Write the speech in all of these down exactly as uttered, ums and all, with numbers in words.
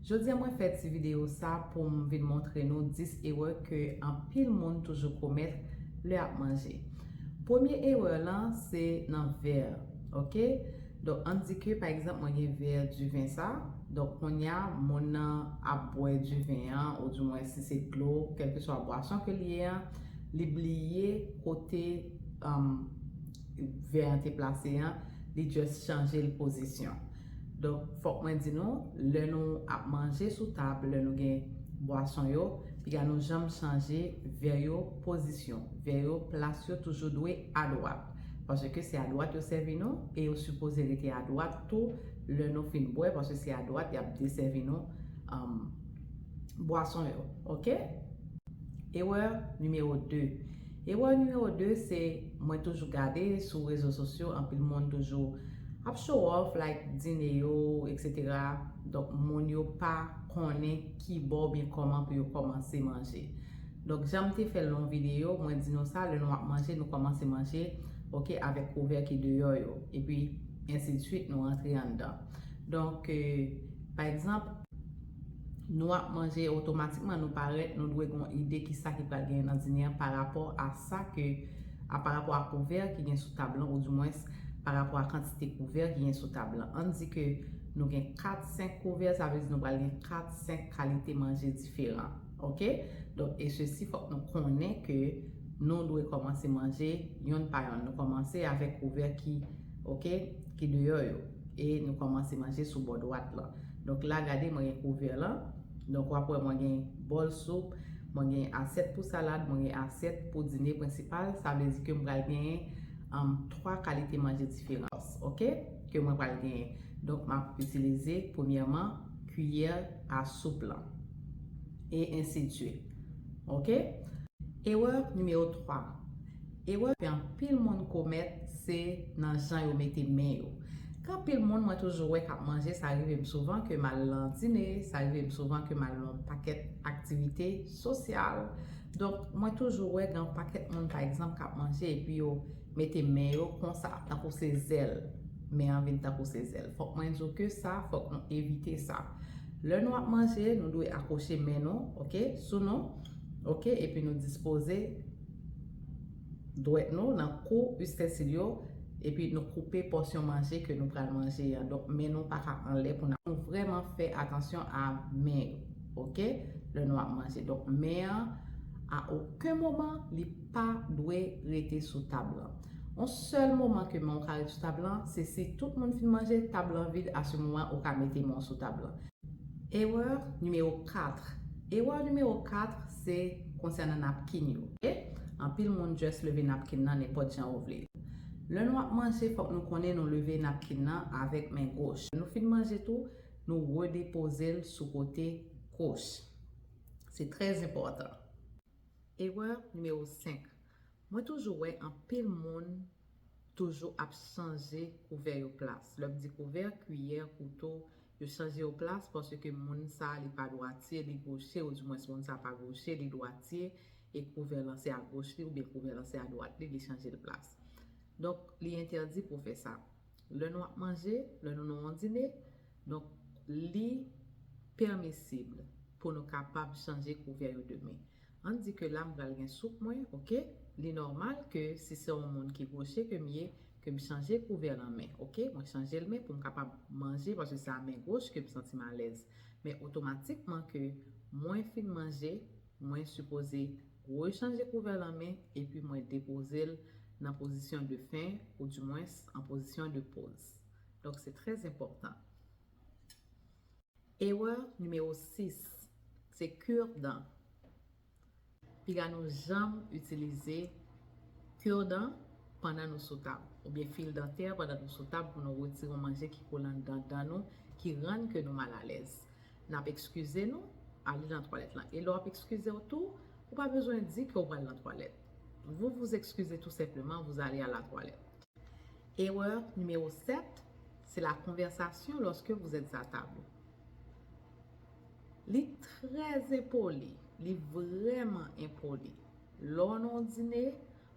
Jodi a mwen fè ti videyo sa pou m vin montre nou dis erè ke anpil moun toujou komèt lè y ap manje. Premye erè lan se nan vè, oke? Donk, ann di ke, pa egzanp, mwen gen vè diven sa. Donk, kounye a, moun nan ap bwè diven an, oudimwen si se dlo, kèlkeswa bwason ke l ye an, li bliye kote, um, vè an te plase an, li just chanje l pozisyon. Donk, fòk mwen di nou, lè nou ap manje sou tab, lè nou gen bwason yo, piga nou janm chanje vè yo pozisyon. Vè yo, plas yo toujou dwe adwat. Paske se adwat yo sèvi nou, e yo sipoze rete adwat tou lè nou fin bwè, paske se adwat y ap desèvi nou, um, bwason yo. Oke? Erè nimewo de. Erè nimewo de se, mwen toujou gade sou rezo sosyo, anpil moun toujou ap show off, like, dine yo, etsetera. Donk, moun yo pa konnen ki bò oubyen kòman pou yo kòmanse manje. Donk, jan m te fè l nan yon videyo, mwen di nou sa, lè nou ap manje, nou kòmanse manje, oke, avèk kouvè ki deyò yo. Epi, ensidswit, nou rantre anndan. Donk, e, pa egzanp, nou ap manje, otomatikman nou parèt, nou dwe gen yon ide ki sa ki pral genyen nan dine an pa rapò a sa ke, a, pa rapò a kouvè ki gen sou tab lan, oudimwens pa rapò a kantite kouvè ki gen sou tab lan. Ann di ke nou gen kat, senk kouvè, sa vle di nou pral gen kat, senk kalite manje diferan. Oke? Donk, e sesi, fòk nou konnen ke nou dwe kòmanse manje yonn pa yonn. Nou kòmanse avèk kouvè ki, oke, ki deyò yo. E nou kòmanse manje sou bò dwat lan. Donk, la, gade, mwen gen kouvè lan. Donk, w ap wè mwen gen bòl soup, mwen gen asyèt pou salad, mwen gen asyèt pou dine prensipal. Sa vle di ke m pral genyen, um, twa kalite manje diferan, oke, ke mwen pral genyen. Donk, m ap itilize, premyèman, kiyè a soup lan. E ensidswit. Oke? Erè nimewo twa. Erè ke anpil moun komèt, se nan jan yo mete men yo. Gen anpil moun mwen toujou wè k ap manje, sa rive m souvan ke m al nan dine, sa rive m souvan ke m al nan yon pakèt aktivite sosyal. Donk, mwen toujou wè gen yon pakèt moun, pa egzanp, k ap manje epi yo mete men yo konsa, tankou se zèl. Men an vin tankou se zèl. Fòk mwen di w ke sa, fòk nou evite sa. Lè nou ap manje, nou dwe akwoche men nou, oke, sou nou, oke, epi nou dispoze dwèt nou nan kou istensil yo, epi nou koupe pòsyon manje ke nou pral manje an. Donk, men nou pa ka anlè pou n ap, nou vrèman fè atansyon a men yo, oke, lè nou ap manje. Donk, men an, a okenn moman, li pa dwe rete sou tab lan. Yon sèl moman ke men w ka ret sou tab lan, se si tout moun fin manje, tab lan vid, a se moman ou ka mete men w sou tab lan. Erè nimewo kat. Erè nimewo kat, se konsènan napkin yo, oke? Anpil moun just leve napkin nan nenpòt jan ou vle. Lè nou ap manje, fòk nou konnen nou leve napkin nan avèk men goch. Lè nou fin manje tou, nou redepoze l sou kote goch. Se trè enpòtan. Erè nimewo senk. Mwen toujou wè anpil moun toujou ap chanje kouvè yo plas. Lè m di kouvè, kiyè, kouto, yo chanje yo plas paske moun sa li pa dwatye, li goche, oudimwens moun sa pa goche, li dwatye, e kouvè lan se a goch li oubyen kouvè lan se a dwat li, li chanje l plas. Donk, li entèdi pou fè sa. Lè nou ap manje, lè nou nan yon dine, donk, li pèmisib pou nou kapab chanje kouvè yo de men. Ann di ke la m pral gen soup mwen, oke? Li nòmal ke si se yon moun ki goche ke m ye, ke m chanje kouvè lan men, oke? Mwen chanje l men pou m kapab manje, paske se a men goch ke m santi m alèz. Men otomatikman ke mwen fin manje, mwen sipoze rechanje kouvè lan men, epi mwen depoze l nan pozisyon de fen, oudimwens an pozisyon de poz. Donk, se trè enpòtan. Erè nimewo sis, se kirdan. Piga nou janm itilize kirdan pandan nou sou tab, oubyen fil dantè pandan nou sou tab pou nou retire yon manje ki kole anndan dan nou, ki rann ke nou malalèz. N ap ekskize nou, ale nan twalèt lan. E lè w ap ekskize w tou, ou pa bezwen di ke w pral nan twalèt. Vous vous excusez tout simplement, vous allez à la toilette. Erè nimewo sèt, se la konvèsasyon lòske vous êtes à table. Li trè enpoli, li vrèman enpoli. Lè w nan yon dine,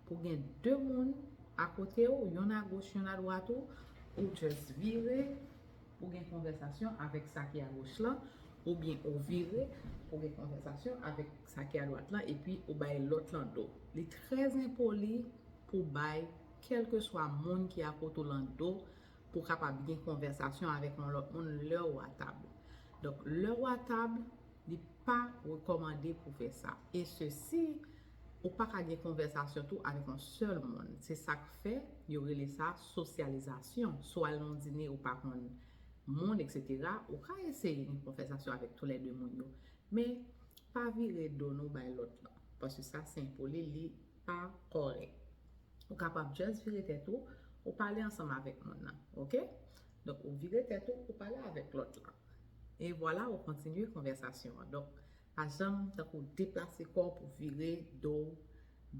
pou gen de moun akote w, yonn agoch, yonn adwat ou, ou just vire, ou gen konvèsasyon avèk sa ki agoch lan, oubyen ou vire pou gen konvèsasyon avèk sa ki adwat lan, epi ou bay lòt lan do. Li trè enpoli pou bay kèlkeswa moun ki akote w lan do pou w kapab gen konvèsasyon avèk yon lòt moun lè w a tab. Donk, lè w a tab, li pa rekòmande pou fè sa. E sesi, ou pa ka gen konvèsasyon tou avèk yon sèl moun. Se sa k fè yo rele sa sosyalizasyon. Si w al nan yon dine, ou pa konn moun, etsetera, ou ka eseye gen konvèsasyon avèk toulède moun yo. Men, pa vire do nou bay lòt lan. Paske sa, se enpoli, li pa kòrèk. Ou kapab just vire tèt ou, ou pale ansanm avèk moun nan, oke? Donk, ou vire tèt ou, ou pale avèk lòt lan. E vwala, ou kontinye konvèsasyon an. Donk, pa janm tankou deplase kò w pou vire do w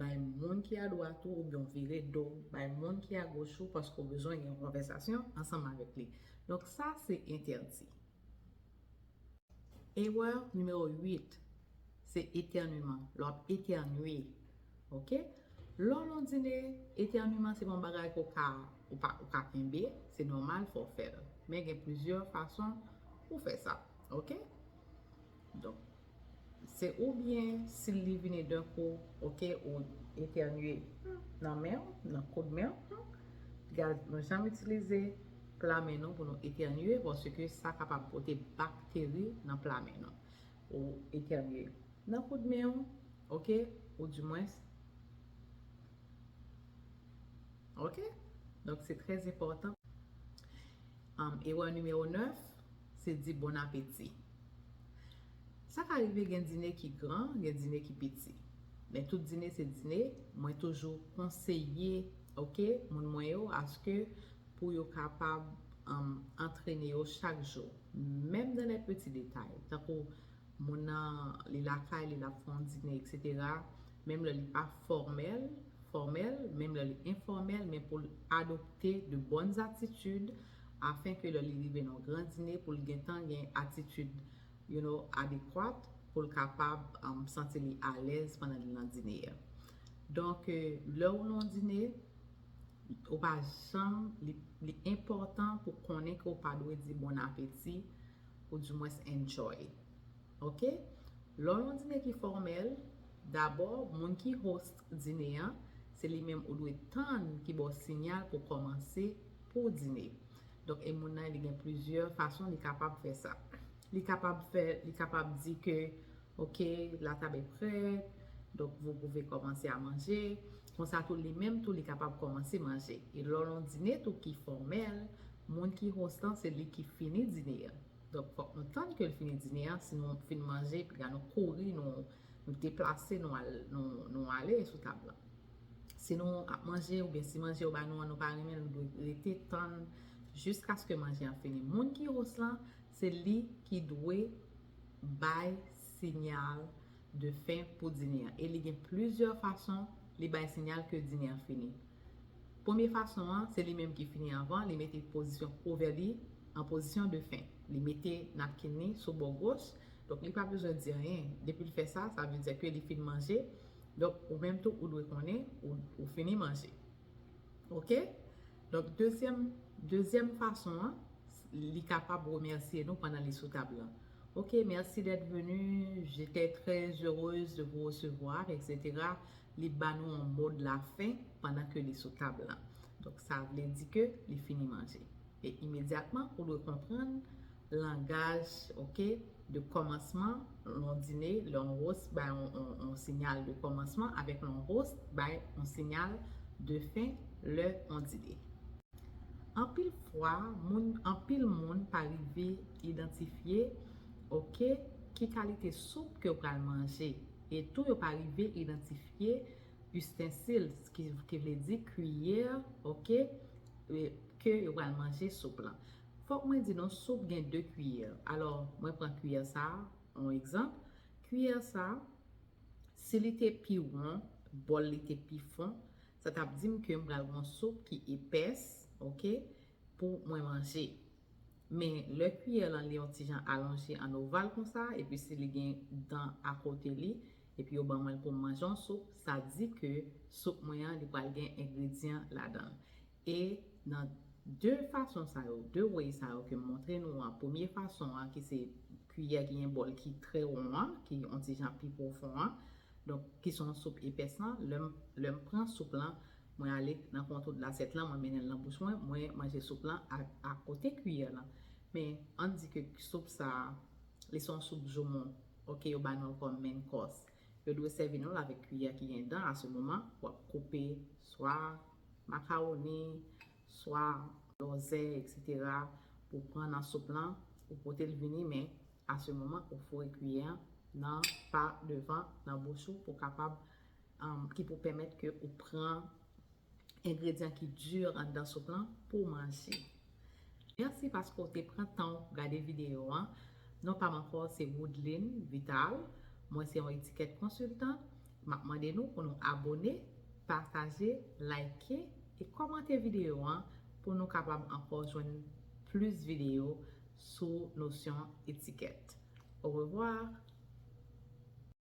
bay moun ki adwat ou, oubyen w vire do w bay moun ki agoch ou, paske w bezwen gen yon konvèsasyon ansanm avèk li. Donk, sa se entèdi. Erè nimewo uit, se etèniman. Lè w ap etènye, oke? Lè w nan dine, etèniman se pa yon bagay ke w ka, ou pa, ou ka kenbe, se nòmal, fò w fè l. Men gen plizyè fason pou fè sa, oke? Donk, se oubyen si li vini d'un coup, oke, ou etènye nan men w, nan koud men w, gad, nou janm itilize pla men nou pou nou etènye, paske sa kapab pote bakteri nan pla men nou. Ou etènye nan koud men w, oke, ou dimwens, oke? Donk, se trè enpòtan. Um, erè nimewo nèf, se di bon apeti. Sa ka rive gen dine ki gran, gen dine ki piti. Men tout dine se dine, mwen toujou konseye, oke, moun mwen yo, aske pou yo kapab, um, antrene yo chak jou. Menm dans les petits détails, tankou moun nan, li lakay li, l ap fè yon dine, etsetera. Menm lè li pa fòmèl, fòmèl, menm lè li enfòmèl, men pou l adopte de bonnes attitudes, afin ke lè li rive nan yon gran dine, pou l gentan gen atitid, you know, adekwat, pou l kapab, um, santi li alèz pandan li nan dine a. Donk, euh, lè ou nan dine, ou pa janm, li, li enpòtan pou konnen ke ou pa dwe di bon apeti, ou dimwens enjoy. Oke? Lè w nan dine ki fòmèl, dabò, moun ki host dine an, se li menm ou dwe tann ki ba w sinyal pou kòmanse pou w dine. Donk, e moun nan, li gen plizyè fason li kapab fè sa. Li kapab fè, li kapab di ke, oke, la table est prête, donc vous pouvez commencer à manger. Konsa tou, li menm tou, li kapab kòmanse manje. E lè w nan dine tou ki fòmèl, moun ki host lan, se li ki fini dine an. Donk, fòk nou tann ke l fini dine an, si nou fin manje, epi la nou kouri, nou, nou deplase, nou al, nou, nou ale sou tab lan. Si nou ap manje, oubyen si manje yo ba nou an, nou pa renmen, nou dwe rete tann jiskaske manje an fini. Moun ki host lan, se li ki dwe bay sinyal de fen pou dine an. E li gen plizyè fason li bay sinyal ke dine an fini. Premye fason an, se li menm ki fini anvan, li mete pozisyon kouvè li an pozisyon de fen. Li mete napkin li sou bò goch, donk li pa bezwen di anyen. Depi l fè sa, sa vle di ke li fin manje. Donk, ou menm tou, ou dwe konnen, ou, ou fini manje. Oke? Donk, dezyèm, dezyèm fason an, li kapab remèsye nou pandan li sou tab lan. Ok, merci d'être venu, j'étais très heureuse de vous recevoir, et cetera. Li ba nou yon mo de la fen pandan ke li sou tab lan. Donk, sa vle di ke li fini manje. E imedyatman, ou dwe konprann langaj, ok, de kòmansman lè yon dine, lè yon host bay yon, yon, yon sinyal de kòmansman, avèk lè yon host bay yon sinyal de fen lè yon dine. Anpil fwa, moun, anpil moun pa rive idantifye, ok, ki kalite soup ke yo pral manje. E tou yo pa rive idantifye istensil, ki, ki vle di kiyè, ok, e, ke yo pral manje soup lan. Fòk mwen di nou, soup gen de kiyè. Alò, mwen pran kiyè sa a, yon egzanp. Kiyè sa a, si li te pi won, bòl li te pi fon, sa t ap di m ke m pral gen yon soup ki epès, ok, pou mwen manje. Men lè kiyè lan li yon ti jan alonje an oval konsa, epi si li gen dan akote li, epi yo ban mwen l pou m manje yon soup, sa di ke soup mwen an, li pral gen engredyan ladan l. E nan de fason sa yo, de way sa yo ke m montre nou an, premye fason an ki se kiyè ki gen bòl ki trè won an, ki yon ti jan pi pwofon an. Donk, ki se yon soup epès lan, lè m, lè m pran soup lan, mwen ale nan kontou lasyèt lan, mwen mennen l nan bouch mwen, mwen manje soup lan a, akote kiyè lan. Men, ann di ke soup sa a, li se yon soup joumou, oke, yo ba nou l kòm main course. Yo dwe sèvi nou l avèk kiyè ki gen dan a se moman, w ap koupe swa makawoni, swa lòzè, etsetera, pou pran nan soup lan, ou pote l vini, men a se moman, ou foure kiyè an nan pa devan, nan bouch ou, pou kapab, um, ki pou pèmèt ke ou pran engredyan ki di anndan soup lan pou w manje. Mèsi paske w te pran tan w pou gade videyo an. Non pa m ankò, se Woodline Vital. Mwen se yon etikèt konsiltan. M ap mande nou pou nou abone, pataje, like e kòmante videyo an pou nou kapab ankò jwenn plis videyo sou nosyon etikèt. Orevwa!